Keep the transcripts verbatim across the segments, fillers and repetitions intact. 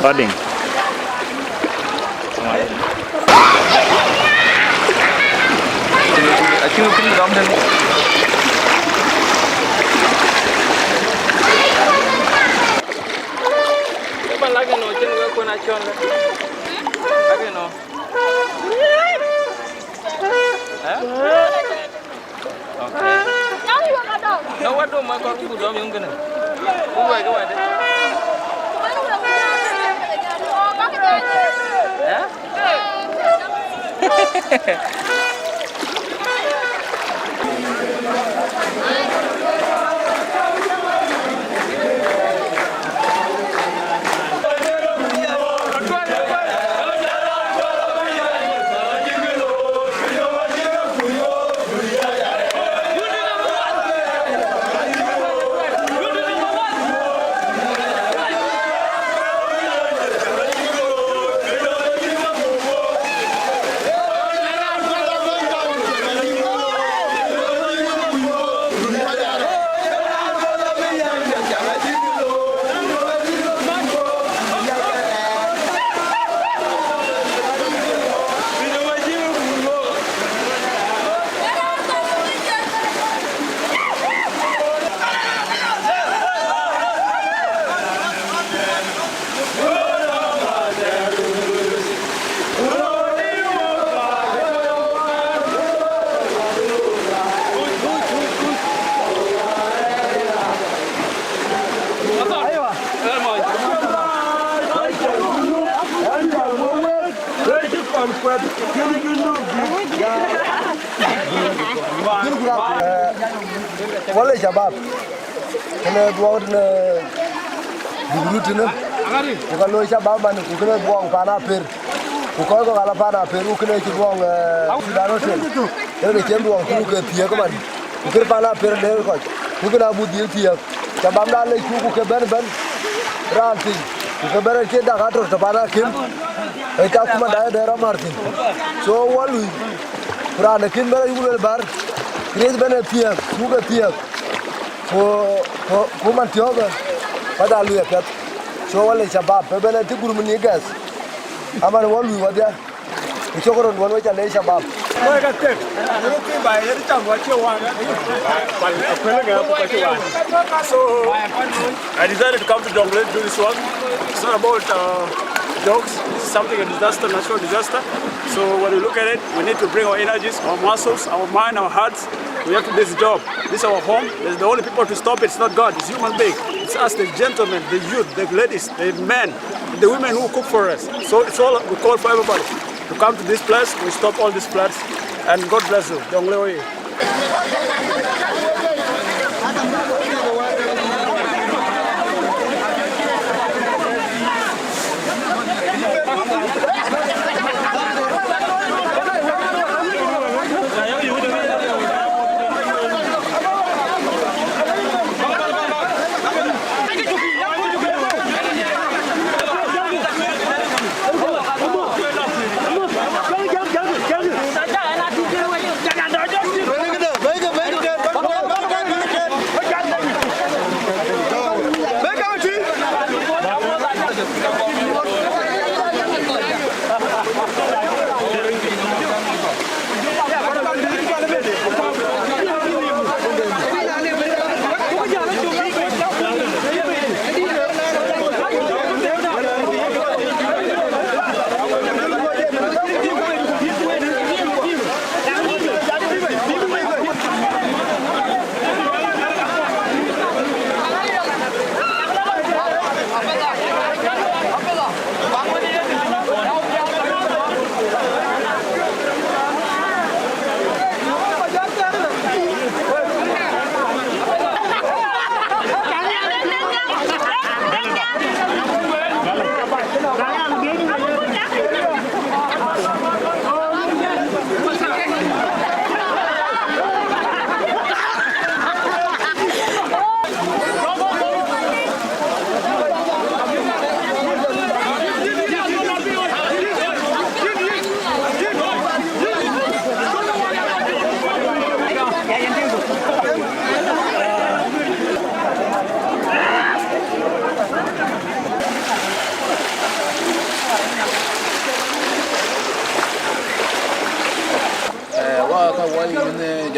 Ading. Acïn, acïn dɔm tënë. Ba lak ënɔ, cïn wek kuën acɔl. Lak ënɔ. Eh? Okay. Na wä dom ma kɔr ku dom yöŋ kënë. Ku wɛ̈c wɛ̈t. Eh? Wala shabab, kënë dhuɔɔk tënë duk rut tënë, ku ka looi shabab man, ku kënë dhuɔɔk pan aper, ku kɔc kɔ̈k ala pan aper, ku kënë cï dhuɔɔk, eh, Sudan Hotel, kënë ke cïn dhuɔɔk thuk ke thiëëk man, ku kër pan aper dëër kɔc, ku kënë abuk dhil thiëëk, shabab da lec ku, ku ke bɛ̈n bɛ̈n raan thïn, ku ke bɛ̈n acie dak atɔ̈r tɔ̈ pan akim, ee cak kuma da ë dɛɛr amär thïn. So wɔ lui, ku raan ë kïn bɛ̈n ayuk luel bär, Kërɛɛc bɛ̈n ë thiëëk, cuk ë thiëëk, ku, ku, ku man thiɔ̈kë, kɔc aa luui apiɛth. So wala shabab, pe bɛ̈n ë tï gurum ni gɛth, aman wɔ lui wɔdhia, ku cök röt wën we ca le shabab. Kɔc ka tek, anyuɔ̈th piny ba yen cam wɔ cie wan. Pal, akuël ŋɛ ku ka cie wan. So, I decided to come to Jonglei to do this work. It's not about, uh, jokes. This is something, a disaster, natural disaster. So when we look at it, we need to bring our energies, our muscles, our mind, our hearts. We have to do this job. This is our home. There's the only people to stop it. It's not God. It's human being. It's us, the gentlemen, the youth, the ladies, the men, the women who cook for us. So it's all, we call for everybody to come to this place. We stop all these floods. And God bless you. Jonglei.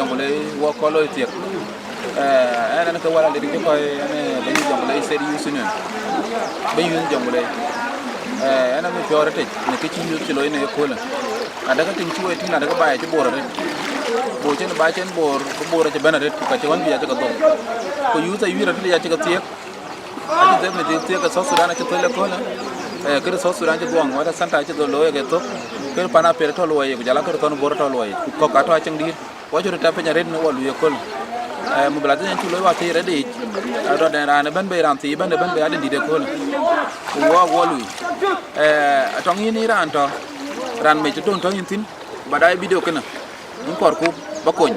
Jonglei wɔ kɔc looi thiek. Eh, ɛn, ɛn ke wala lir ke kɔc, ɛn, eh, bɛ̈ny Jonglei State Youth Union. Bɛ̈ny Youth Jonglei. Eh, ɛn, ɛn, mi piɔ̈ɔ̈r ëtec, në kë cï youth cï looi në ëköölë. Na dɛ̈ ke tiŋ cï wɔ tïŋ, na dɛ̈ ke baai acï Bor arëët. Bor cïn baai cïn Bor, ke Bor acï bɛ̈n arëët, ku ka cï ɣɔn juëc acï ke dhom. Ku youth ayuïr arëët acï ke thiek. Acï dhil mïth thiek ke South Sudan acï thöl ëköölë. Eh, këde South Sudan cï dhuɔŋ, wɛ̈t Center acï dhil looi ke thök. Këde pan Apiɛl tɔ̈ luɔi, ku jɔl a këde thɔn Bor tɔ̈ luɔi. Ku kɔ̈k atɔ̈ aceŋ dïït. Ku acï röt tɛ̈ piny arëët në wɔ lui ëköölë. Eh, mobilization cï looi wɔ thii rɛ̈t yic. Eh, rɔt ɛn raan ëbɛ̈n bei, raan thii ëbɛ̈n, ëbɛ̈n bei adï dït ëköölë. Ku wɔɔk wɔ lui. Eh, atɔŋ yïn ë raan tɔ̈, raan mec tɔ̈ tɔ̈ yïn thïn, ba daai video kënë. Yïn kɔɔrku ba kony.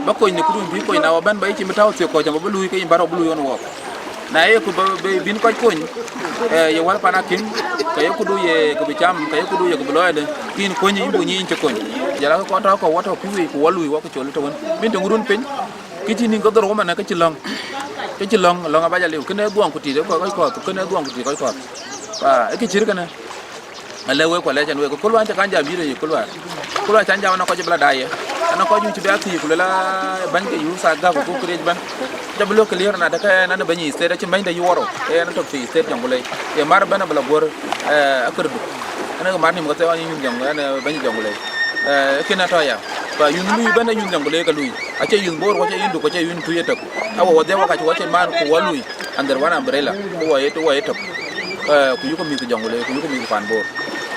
Ba kony në këdun bï kony, na wɔ bɛ̈n ba yï cï bï tääu thiek kɔc, ama bï lui ke yïn bä rɔt bï lui ɣɔn wɔɔk. Na ye ku ba, ba bïn kɔc kony, eh, ye wäl pan akïm, ka ye këdu ye kë bï cam, ka ye këdu ye kë bï lɔɔi adë, ke yïn kony yïn bï nyic yïn cï kony. Jɔl a kɔc tɔ̈ kɔ̈k wɔ tɔ̈ kuc wei ku wɔ lui wɔ ke col tɔ̈ wën. Bïn töŋ run piny, kë cï nïn ke dhorou ëmënë ke cï lɔ̈ŋ. Ke cï lɔ̈ŋ, lɔ̈ŋ abä jɔ liu. Kënë dhuɔŋ ku tiit kɔc kɔ̈th, kënë dhuɔŋ ku tiit kɔc kɔ̈th. Pa, ë kë cït kënë. Alɛ̈k wek ku alɛ̈c ɛn wek, ku luan cä kan jam yït ye ku luan. Ku luan cän jam anɔŋ kɔc bï la daai ye. Anɔŋ kɔc cï bï a thiëëc ku luel a bäny ke youth agäk ku kërieec bɛ̈n. Cä bï lök clear na dɛ̈ ke ɛn an bɛ̈ny ë state acïn bɛ̈ny de yuɔrou. Ee ɛn tök thii state Jonglei. Ye mar bɛ̈n abï la guɔ̈r, eh, akërdu. Ɛn ke mar nïm ke thɛɛu an youth Jonglei, ɛn, eh, bɛ̈ny Jonglei. Eh, kënë atɔ̈ ya. Pa youth lui bɛ̈n ë youth Jonglei ke lui. Acie youth Bor, ku acie youth Duk, ku acie youth Tuic ëtök. Awɔ wɔdhia wɔ kac wɔ cïn man ku wɔ lui under one umbrella. Ku wɔ ye, wɔ ye tök. Eh, ku yuk mïth Jonglei, ku yuk mïth pan Bor.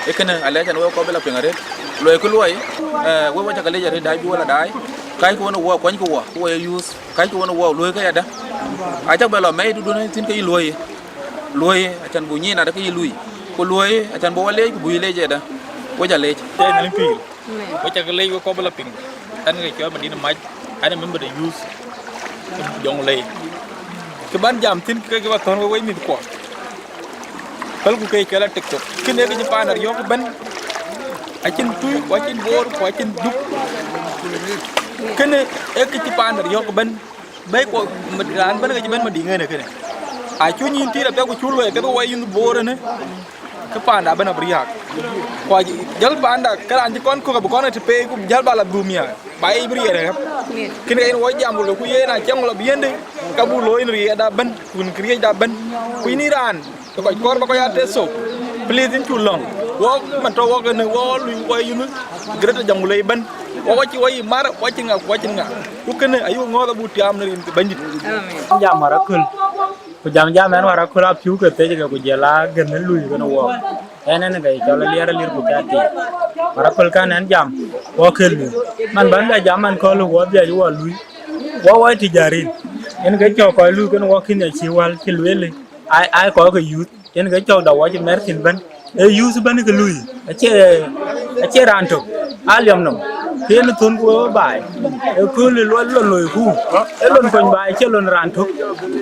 Ee kënë alɛ̈c ɛn wek kɔc bï la piŋ arëët. Luɔi kë luɔi, eh, wek wɔ cä ke lec arëët daai bï wɔ la daai. Kackï wën wɔ, kuɔnykï wɔ, ku wɔ ye youth. Kackï wën wɔ, luɔi ke yadë. Acä bɛ lɔ mɛi dudun thïn ke yï luɔi. Luɔi, acän buk nyin adë ke yï lui. Ku luɔi, acän buk wɔ leec, ku buk yï leec yadë. Wek ca leec. Tëë Nhialic pïïr. Amen. Wek ca ke leec wek kɔc bï la piŋ. Ɛn ke cɔl Madina Mac, ɛn ë member de youth Jonglei. Kë bän jam thïn ke, ke bä thɔ̈n wek wec mïthkuɔ. Pälku ke cɔl a TikTok. Kënë ee kë cï paan riɔ̈k ëbɛ̈n. Acïn Tuic, ku acïn Bor, ku acïn Duk. Kënë ee kë cï paan riɔ̈k ëbɛ̈n. Bɛ̈i ku, raan ëbɛ̈n ke cï bɛ̈n Madiŋ ënë kënë. Acuk nyin tiit apiɛth ku cuk luɔi apiɛth ku wɔ yïn Bor ënë. Ke paanda ëbɛ̈n abï riääk. Ku jäl paanda, ke raan cï kɔn kök abï kɔn ë të peei, ku jäl bä la dhum ya, bä yic bï riɛɛr ë ɣäp. Amen. Kënë ke yen wɔ jam, ku luelku yen acï ŋö lɔ bï yende, ka buk looi në riɛɛrda ëbɛ̈n, ku në këriëëcda ëbɛ̈n. Ku yïn raan, ke kɔc kɔɔr bä kɔc aa tëë thok, please, yïn cuk lɔ̈ŋ. Wɔk man tɔ̈ wɔk ënë, wɔ lui wɔ yïn Greater Jonglei ëbɛ̈n. Wɔ, wɔ cï wɔ yï mar, wɔ cï ŋa, wɔ cï ŋa. Ku kënë ayuk ŋɔ̈ɔ̈th abuk tiaam në rin ke Bɛ̈nydït. Amen. Jam wär aköl. Ku jam, jam ɛn wär aköl apiu ke thec ke, ku jël a gën lui kën wɔɔk. Ɛn ɛn ke cɔl aliɛr aliɛr ku ca tiit. Wär aköl kan ɛn jam, wɔ ke lui. Man bän bɛ jam man köl wɔ dhiac wɔ lui. Wɔ wɔ ti jarin. Ɛn ke cɔk kɔc lui kën wɔ kïn ya cï wäl cï lueel. Ai, ai kɔc ke youth. Yen ke cɔk da wɔ cï mɛr thïn bɛ̈n. Ee youth bɛ̈n ke lui. Acie, acie raan tök. Aliɔm nɔm. Ke yen thon ku wek baai. Ee kööl ë luɔl lon loiku. Ee lon kony baai, acie lon raan tök.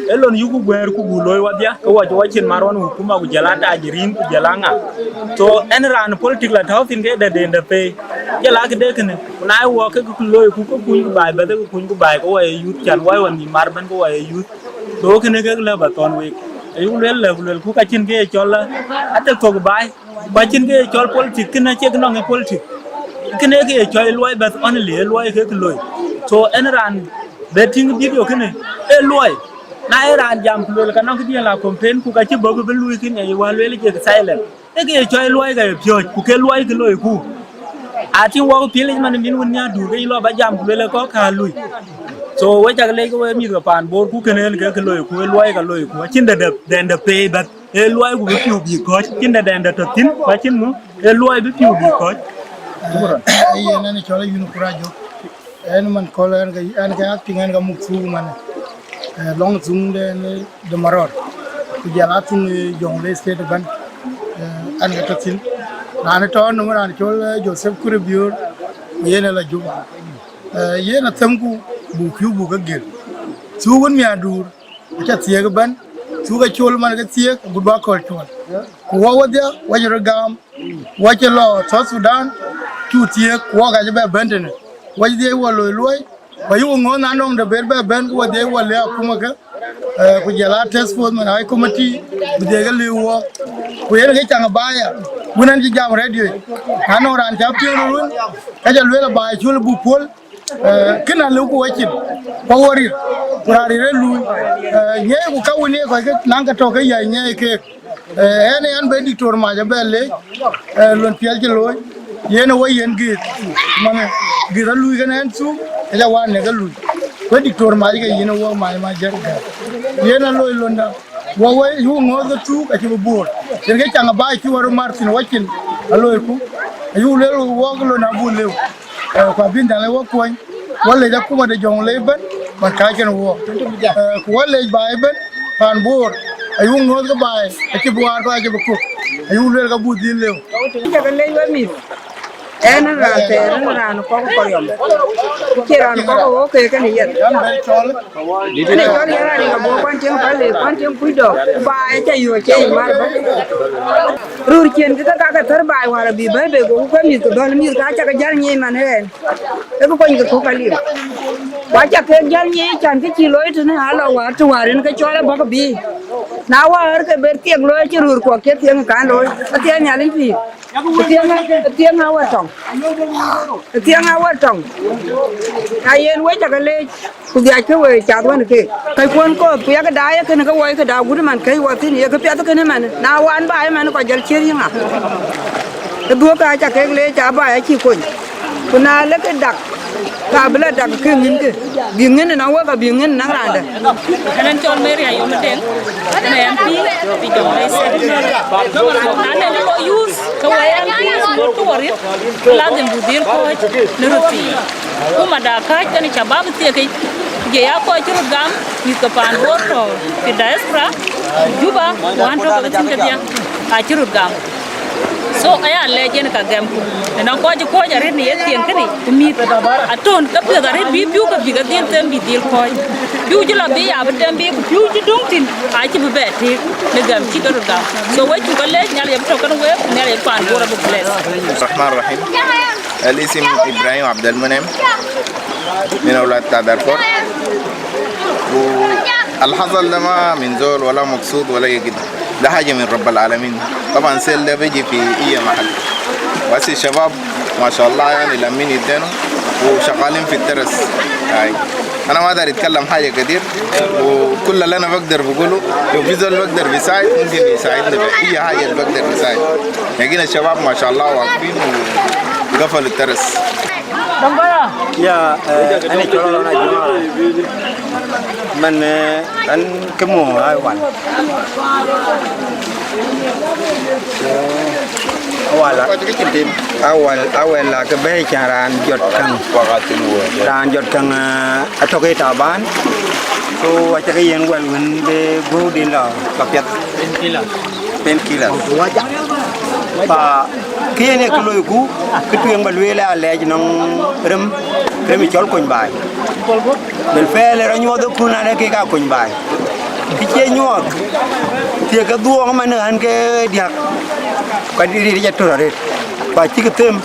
Ee lon yuku guɛɛr ku buk looi wadhia. Ke wɔ cï wɔ cin mar ɣɔn hukuma ku jël a tajirin ku jël a ŋa. So, ɛn raan politik la tɔ̈u thïn ke dɛ̈t den dɛ̈ pei. Jël a këde kënë. Ku na ye wɔ ke loiku ke kunyku baai, bɛ̈th ke kunyku baai, ke wɔ ye youth can wɔ ye wɔ nhïïm mar bɛ̈n ke wɔ ye youth. So kënë kek lëu bä thɔ̈n week. Ayuk luel lëu, ku luelku ka cïn kë ye cɔl, ade thok baai, ku acïn kë ye cɔl politik, kënë acie kë nɔŋ ë politik. Kënë kë ye cɔl luɔi bɛ̈th only, ë luɔi kek loi. So ɛn raan bɛ tïŋ video kënë, ë luɔi. Na ye raan jam ku luel ka nɔŋ këdiɛ̈n la campaign, ku ka cï bɔ̈ bï lui kënë, ye wä luel jek silent. Ee kë ye cɔl luɔi ka ye piɔ̈ɔ̈c, ku ke luɔi kë loiku. Atïŋ wɔk piëlic man min wën nya dur, ke yï lɔ bä jam ku luel kɔ̈k ka lui. So, we cak lec ke we mïth ke paan Bor, ku kënë en ke kë loiku, ee luɔi ka loiku. Acïn dɛ dɛ, dɛn dɛ pei bɛ̈th. Ee luɔi ku bï piu bï kɔ̈c. Acïn dɛ dɛn dɛ tɔ̈ thïn, ku acïn ŋö, ee luɔi bï piu bï kɔ̈c. Shukran. Ee, yen en cɔl Yun Kurajo. En man köl en ke, en ke acting en ke muk thuk man. Eh, lɔŋ thuk de, de Marɔr. Ku jɔl a thuk, eh, Jonglei State ëbɛ̈n. Eh, en ke tɔ̈ thïn. Raan tɔ̈ nɔm raan cɔl, eh, Joseph Kure Bior. Yen ë la Juba. Eh, yen athemku buk piu buk ke gel. Thuk wën miadur. Aca thiëëk ëbɛ̈n, cuk acol man ke thiëëk, agut bä kööl cuɔl. Ku wɔ wädhia, wɔ cï röt gam, wɔ cï lɔ South Sudan, cuk thiëëk, ku wɔ ka cï bɛ bɛ̈n tënë. Wɔ cï dhiëc wɔ loi luɔi, ku ayuk ŋööth na nɔŋ de ber bɛ bɛ̈n, ku wɔ dhiëc wɔ lëk akuma ke, eh, ku jɔl a task force man, high committee, bï dhiëc ke lëk wɔ. Ku yen ke caŋ ë baai ya, wën ɛn cï jam radio, na nɔŋ raan cä piŋ röt wën, ka ca lueel abaai col buk puɔ̈l, Eh, kënë alëu ku wacin, ku wɔ rir, ku raan rir ë luui. Eh, nyiɛɛi ku ka wën ye kɔc ke naŋ ke tɔ̈ ke yäi nyiɛɛi keek. Eh, ɛn ë yɛn bɛ diktor mac abɛ leec, eh, lon piɛl cï looi, yen ë wɔ yen gith, manë, gith alui kën ɛn thuk, ë ca wan në ke lui. Ku diktor mac ke yen ë wɔ mac mac jɛt gɛ̈t. Yen aloi londa, wɔ wɔ yuk ŋɔ̈ɔ̈th ke thuk acï bï buɔɔr. Yen ke caŋ abaai cï wɔ röt mar thïn wacin, aloiku, ayuk lueel wɔ ke lon abuk lëu. Eh, ku abï Nhialic wɔ kuɔny, wɔ lec akuma de Jɔŋlei ëbën, bän kääc kenë wɔ. Eh, ku wɔ lec baai ëbën, paan Bor, ayuk ŋɔ̈ɔ̈th ke baai, acï bï waar kɔc acï bï kok, ayuk lueel ka buk dhil lëu. Cä ke lec wek mïth, ɛn raan thɛɛr, ɛn raan kɔ̈k kɔriɔm, ku cie raan kɔ̈k ë wok ke kenë yɛn. Ënë cɔl yɛn raan ë ka bɔ̈ kuan tiɛŋ pale, kuan tiɛŋ kuc dɔ̈k, ku baai acä yök acie yic mar bä. Röör ciën kë ke ka ke thär baai wäär abï bɛ̈i bei, goku ke mïth ke dhɔ̈l, mïth ka cä ke jäl nyiɛc man ëën. Ee kë kony ke kök aliu. Ku acä kek jäl nyiɛc, can kë cï looi tënë, alɔ wäär të wäär yen ke cɔl abɔ̈ ke bï. Na wäär ke ber thiek looi, acï röör kuɔk cï thiëŋ kan looi, athiɛɛn Nhialic pïïr. Athiëŋ, athiëŋ awär tɔŋ. Athiëŋ awär tɔŋ. Na yen wec cä ke leec, ku dhiackë wek cath wën keek. Ka kuɔn kɔ̈th, ku yak daai ee kënë ke woi këda agut man kɛ̈c wɔ thïn, ye kë piath kënë man. Na wan baai man, kɔc jɔl ciët yï ŋa? Ë dhuɔ̈k ka cä kek leec, aa baai acï kony. Ku na lek dak, ka bï la dak ke ŋïn ke, bï ŋïn ënɔŋ wek, abï ŋïn ënɔŋ raan dɛ̈. Ɛn ɛn cɔl Mary Ayom Deŋ, ɛn ɛn M P pi Jonglei State. Na nɛn ë lɔ youth, ke wɔ ya youth, wɔ tuɔɔr, ke ladhim buk dhil kɔ̈ɔ̈c në röt thii. Ku mada kääc kenë shabab thiekic, ku jɔ ya kɔc cï röt gam, mïth ke paan Bor tɔ̈ pi diaspora, Juba, ku ɣän tɔ̈ ke thïn kedhie, acï röt gam. So aya lɛc yen ka gɛmku, ënɔŋ kɔc cï kɔ̈ɔ̈c arëët në ye thiëŋ kënë, ku mïth atɔ̈n ke piɔ̈th arëët bï piu ke bï ke dhil them bï dhil kɔ̈ɔ̈c. Piu cï lɔ bï ya bï tem bï, ku piu cï döŋ thïn, acï bï bɛ tëëk në gɛm cï ke röt gam. So wek cuk ke lec, Nhialic abï tɔ̈ kenë wek, Nhialic paan Bor abï bless. الرحمن الرحيم. الاسم إبراهيم عبد المنعم، من أولاد تاع دارفور. والحصل ده ما من زول ولا مقصود ولا يقدر، ده حاجة من رب العالمين. طبعًا سيل ده بيجي في أي محل. وهسي الشباب ما شاء الله يعني لامين يدينهم وشغالين في الترس. هاي. أنا ما داير أتكلم حاجة كتير، وكل اللي أنا بقدر بقوله، لو في زول بقدر بيساعد، ممكن يساعدني بأي حاجة اللي بقدر بيساعد. لكن الشباب ما شاء الله واقفين وقفلوا الترس. Ya, eh, ani cɔl Arɔn Ajuɔɔr. Man, eh, an ke mɔ ai wal. Awala. Awal, awala ke bɛ̈ɛ̈i can raan jɔt käŋ. Raan jɔt käŋ, eh, atɔ̈ ke taban. So, acä ke yen wɛl wën bï guɔ̈u din lɔ, lɔ piɛth. Painkiller. Pa kë yen ee kë loiku, kë tueŋ ba lueel aa lɛɛc nɔŋ rem, rem ë cɔl kony baai. Bel pɛɛl ë rɔ nyuɔɔth ë kun an, ee kek aa kony baai. Kë cie nyuɔɔth, thiëëk ke dhuɔɔŋ ëmën ɣän ke diäk, ku adï riiric atör arëët, ku acïk them.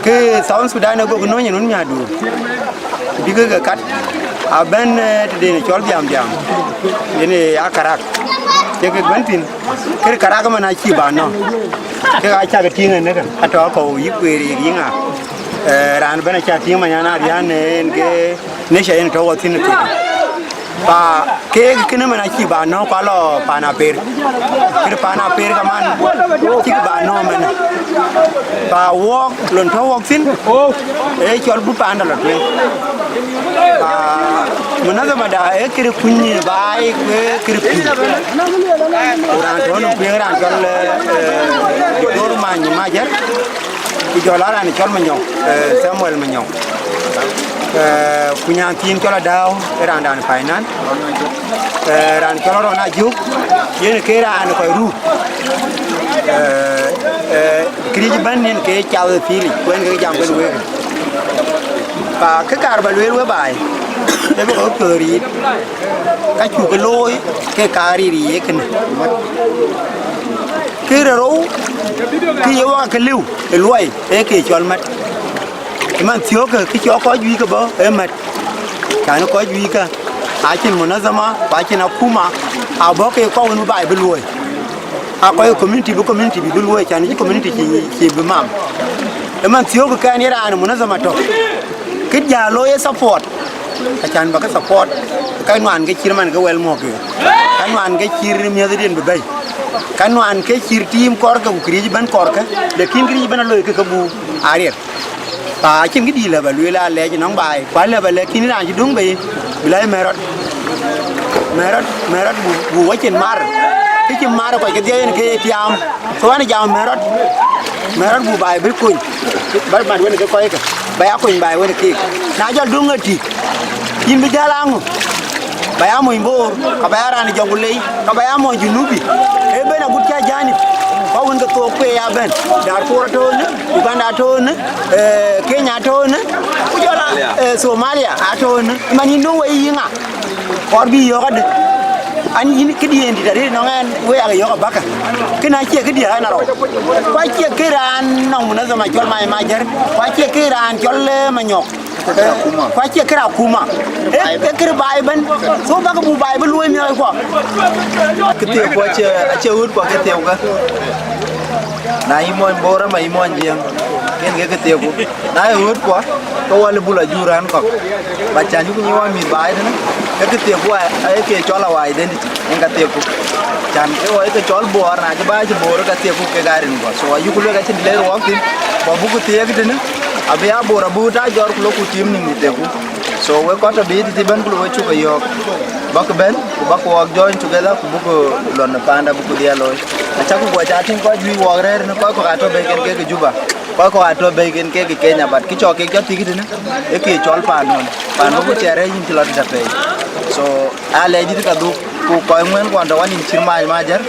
Ke South Sudan ë gok nööny ë nun miäkduur, bï ke ke kat, abɛ̈n, eh, tëden ë cɔl dhiamdhiam, yen ë ya karak, cï kek bɛ̈n thïn. Kërë karak ëmën acï ba nɔ̈k, kek acäk tïŋ ënëkë, atɔ̈ akɔ̈u yïk kueer yïk yï ŋa. Eh, raan ëbɛ̈n acä tïŋ manyan ariän en ke nature yen tɔ̈ wɔ thïn ëtök. Pa keek kënë man acï ba nɔ̈k, ku alɔ paan aper. Kërë paan aper kaman cïk ba nɔ̈k man. Pa wɔɔk lon tɔ̈ wɔk thïn, ee cɔl bï paanda lɔ tueŋ. Pa munadhamada ee kërë kuny baai, ku ee kërë kuny. Ku raan tɔ̈ nɔm tueŋ raan cɔl, eh, Diktor Many Majar. Ku jɔl a raan cɔl Manyɔk, eh, Samuel Manyɔk. Eh, ku nyan thiin cɔl Adau, ë raandan finance. Eh, raan cɔl Arɔn Ajuk, yen ke raan kɔc ruu. Eh, eh, këriëëc ëbɛ̈n yen ke cath ë thilic, ku en ke jam kën wek. Pa kë kaar ba lueel we baai, ee bï kɔc piɔ̈ɔ̈th riit, ka cuk ke looi ke kaar riit ye kënë. Kë rou, kë ye wak ke liu ë luɔi, ee ke cɔl mät. Ëmën thiöökë, kë cɔk kɔc juëc ke bɔ̈, ee mät. Can kɔc juëckë, acïn munadhama, ku acïn akuma, abɔ̈ ke kɔc wën bï baai bï luöi. A kɔc community bï community bï bï luöi, can cï community cï, cï bï mam. Ëmën thiöökë kɛn ye raan munadhama tɔ̈. Kë ja looi ë support, acan ba ke support, ka nuan ke cït man ke wɛl mɔ̈k ke, ka nuan ke cït miɛ̈thden bï bɛ̈i, ka nuan ke cït tiim kɔrke ku këriëc ëbɛ̈n kɔrke, lakin këriëc ëbɛ̈n aloi ke ke buk ariɛr. Pa acïn kë dïït lë ba lueel alɛɛc ënɔŋ baai, ku alë ba lɛ̈k kïn raan cï döŋ bei, bï lɛ̈i mɛ̈r rɔt, mɛ̈r rɔt, mɛ̈r rɔt, bu, bu wacin mar, kë cï mar kɔc kedhie yen ke ye tiaam. So ɣɛn jam mɛ̈r rɔt, mɛ̈r rɔt bu baai bï kony, ba mat wën ke kɔckë, ba ya kony baai wën keek. Na jɔl döŋ ëtï, yïn bï jäl aŋö? Ba ya mony Boor, ka ba ya raan Jɔŋlei, ka ba ya mony Junubi. Ee ben agut cä janip, kɔc wën ke thook kueer ya bɛ̈n. Darfur atɔ̈ ënë, Uganda atɔ̈ ënë, eh, Kenya atɔ̈ ënë, ku jɔl a, eh, Somalia atɔ̈ ënë. Man yïn döŋ wei yï ŋa? Kɔɔr bï yɔ̈ɔ̈k adï? An yïn këdiɛ̈n dït arëët nɔŋ ɛn, wek aa ke yɔ̈ɔ̈k abäkë. Kënë acie këdiɛ̈n ɛn arɔu. Ku acie kë raan nɔŋ munadhama cɔl Mac Majar, ku acie kë raan cɔl, eh, Manyɔk. Eh, ku acie kë raan akuma. Eh, ee kë baai ëbɛ̈n. So bäkë bu baai bï luɔ̈i miɔɔckuɔ. Këthiek ku acie, acie ɣööt ku acie thiek kë. Na yï mony Boor ama yï mony Jiëŋ, yen ke këthieku. Na ye ɣööt kuɔ, ke wɔ lë bul ajur raan kɔ̈k. Ba cän yuk nyic wɔ mïth baai tënë, ke këthieku aa, ee ke cɔl our identity, yen ka thieku. Cän ke wɔ ye ke cɔl Boor, na cï baai cï Boor, ka thieku kek aa rin guɔ. So ayuk lueel acïn të le ruɔɔk thïn, bä buk thiek tënë, abï aa Boor abï ta jɔr ku lok ku tim nïm thieku. So wek kɔc tɔ bï tïtï bɛ̈n ku lok wek cuk ke yɔ̈ɔ̈k. Bäk bɛ̈n, ku bäk wɔɔk join together, ku buk lɔn ë panda buk dhiɛl looi. Acäk ku guɔ ca tïŋ kɔc juëc wɔɔk rɛ̈ɛ̈r në kɔc kɔ̈k atɔ̈ bei ken kek Juba. Kɔc kɔ̈k atɔ̈ bei ken kek Kenya, but kë cɔk kek jɔ thik tënë, ee kë cɔl paan ɣɔn. Paan buk cɛ rɛ̈ɛ̈r yïn cï lɔ tëde pei. So aa lɛc dït ka dhuk, ku kɔc ŋuɛ̈n kuɔn tɔ wan yïn cït Mac Majar,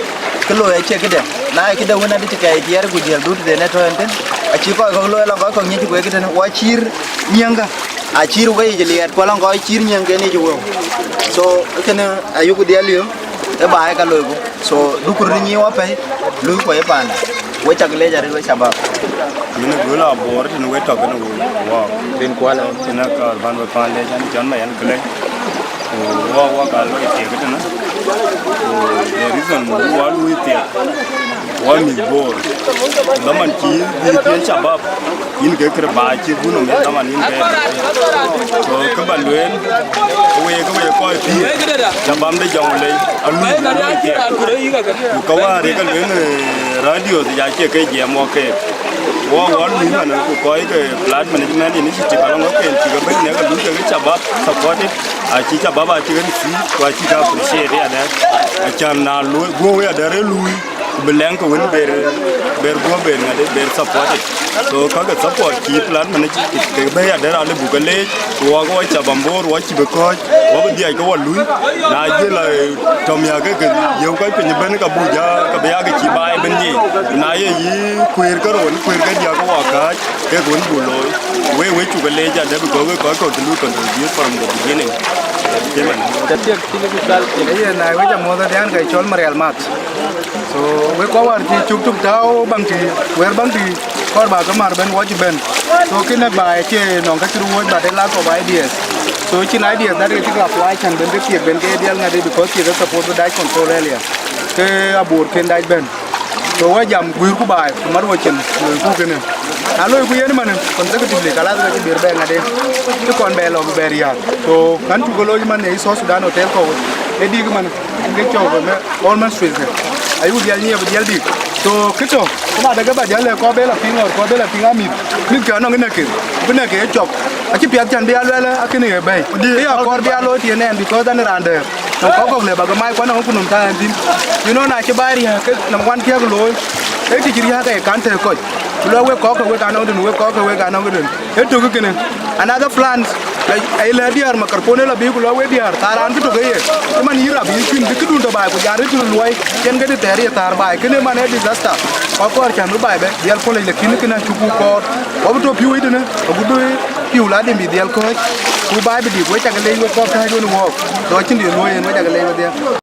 kë looi acie këde. Na ye këde wën adï cï kɛɛc diɛɛr ku jiël dhut tëde në tɔ̈ ëntën, acï kɔc kɔ̈k looi lɔ kɔc kɔ̈k nyiëc ku wek tënë, wɔ cïr nyiëŋkä. Acïr wei yic liɛɛt, ku alɔŋ kɔc cïr nyiëŋken yic wëu. So kënë ayuk dhiɛl yö, ë baai ka loiku. So duku röt nyiic wɔ pɛ̈i, luui kuɔ ye panda. We cak leec arëët we shabab. Yïn ë gɔl abor tënë we tɔ̈ kënë wëu. Wow. Rin kuala. Kënë ka ban we paan leec an cɔn ma yɛn këlec. Ku wɔ wɔ ka loi thiek tënë. Ku the reason wɔ lui thiek. Wɔ mïth Boor. Dhaman cï dhil thiek shabab. Yïn ke kërë ba cï gun nɔm ya dhaman yïn ke. So kë ba lueel, kë wek, kë wek kɔc pïïr, ca bam de jɔŋ lei, alui, alui thiek. Ku ka wäär ye ka lueel, eh, radio dhïc acie ke jiɛɛm wɔ keek. Wɔ, wɔ lui man, ku kɔc ke Flood Management Initiative alɔŋ wɔ ken cï ke bɛ̈n ne ka lui ke shabab supported, acï shabab acï ke receive, ku acï ke appreciate ya dɛ. Acan na lui, guɔ ya dɛ re lui. Ku bï lɛŋ ke wën ber, ber guɔ ber ŋadë, ber supported. So ka ke support cï Flood Management ke bɛ̈i adɛ̈ raan lë buk ke leec, ku wɔ ke wɔ ca bam Boor, wɔ cï bï kɔ̈ɔ̈c, wɔ bï dhiac ke wɔ lui. Na jël, eh, tɔ̈ miäk ke ke yeu kɔc piny ëbɛ̈n ka buk ja, ka bï ya ke cï baai ëbɛ̈n yiic. Na ye yï kueer ke roon, kueer ke diäk ke wɔ kääc, kek wën buk looi. Wek, wek cuk ke leec adɛ̈, because wek kɔc kɔ̈k cï lui contribute from the beginning. Cïmën. Ca thiek cï lëk cal thiek. Yen na wec amuɔ̈th adhian ke cɔl Marial Math. So wek kɔc wäär cï cuk tuk tääu baŋ tï, wɛ̈ɛ̈r baŋ tï, kɔɔr ba ke mär bɛ̈n wɔ cï bɛ̈n. So kënë baai acie nɔŋ ka cï röt wuɔ̈c, but a lack of ideas. So cïn ideas that ke cï ke apply can bɛ̈n ke thiek bɛ̈n ke dhiɛl ŋadë, because thiek ke suppose bï dac control earlier. Ke abor ken dac bɛ̈n. So wɔ jam guiirku baai, ku mat wɔ cin, loiku kënë. Na loiku yen man, consecutively, kalas ka cï ber bɛ ŋadë. Cï kɔn bɛ lɔ bɛ riääk. So kan cuk ke loc man ë South Sudan Hotel kɔ̈u, ë dïk man, ke cɔk bɛ mɛ, almost street kë. Ayuk dhiɛl nyiɛp, dhiɛl dïk. So kë tɔ̈, ku na dek ba dhiɛl lɛ kɔc bɛ lɔ piŋ, or kɔc bɛ lɔ piŋ amit. Mïth kë anɔŋ ënɛ̈kë, bï nɛ̈kë ë cɔk. Acï piath can bï ya luɛl, akënë ye bɛ̈i. Ë ya kɔɔr bï ya looi tiɛ̈n ɛn, because an raan dɛ̈ɛ̈r. Nɔm kɔc kɔ̈k lɛ ba ke mac kuan nɔm ku nɔm taŋ ɛn thïn. You know, na cï baai riääk, ke nɔm wan thiäk looi. Ee kë cï riääk ee kan tëëk kɔc. Ku lɔ wek kɔ̈k ke wek anɔŋ dun, wek kɔ̈k ke wek anɔŋ dun. Ee tök kënë. Another plans, ai, ai lɛ diäär makarpon ë lɔ bï ku lɔ wek diäär. Thaar raan kë tök ë ye. Cï man yï rap yï cin, bï këdun tɔ baai ku jan rït luɔi. Cïn këdï thɛɛr ye thaar baai. Kënë man ee disaster. Kɔc kɔɔr can bï baai bɛ. Dhiɛl puɔ̈l lec, lakin kënë acuk ku kɔɔr. Wɔ bï tɔ pïu yic tënë. Agut bï pïu la dim bï dhiɛl kɔ̈ɔ̈c. Ku baai bï dik, wek cak leec wek kɔc kääc wën wɔɔk. Dɔ cïn diɛ̈ luɔi yen, wek cak leec wek dhiɛl.